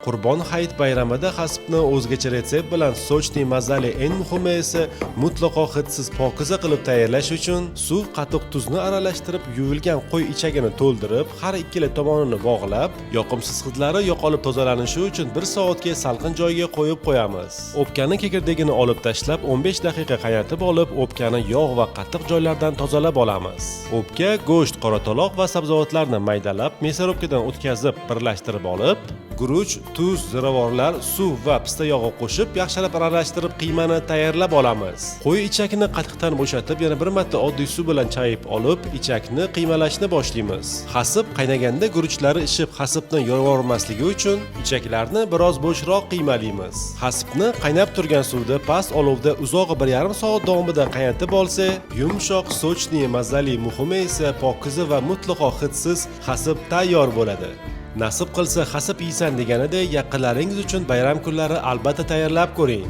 Qurbon hayit bayramida hasipni o'zgacha retsept bilan сочный, mazali, eng muhimi esa mutlaqo hidsiz, pokiza qilib tayyorlash uchun suv, qatiq, tuzni aralashtirib, yuvilgan qo'y ichagini to'ldirib, har ikkala tomonini bog'lab, yoqimsiz hidlari yo'qolib tozalanishi uchun bir soatga salqin joyga qo'yib qo'yamiz. O'pkani kekirdegini olib tashlab, 15 daqiqa qaynatib olib, o'pkani yog' va qatiq joylardan tozalab olamiz. O'pka, go'sht, qorataloq va sabzavotlarni maydalab, мясорубка dan o'tkazib, birlashtirib olib, guruch, tuz, ziravorlar, suv va pista yog'i qo'shib, yaxshilab aralashtirib, qiymani tayyorlab olamiz. Qo'y ichakni qatiqdan bo'shatib, yana bir marta oddiy suv bilan chayib olib, ichakni qiymalashni boshlaymiz. Hasip qaynaganda guruchlari ishib, hasipni yorvormasligi uchun ichaklarni biroz bo'shroq qiymalaymiz. Hasipni qaynab turgan suvda past olovda uzog'i 1,5 soat davomida qaynatib olsa, yumshoq, сочный, mazali, muhimi esa pokiza va mutlaqo hidsiz hasip tayyor bo'ladi. Nasib qilsa, hasip yeysan deganidek, yaqinlaringiz uchun bayram kunlari albatta tayyorlab ko'ring.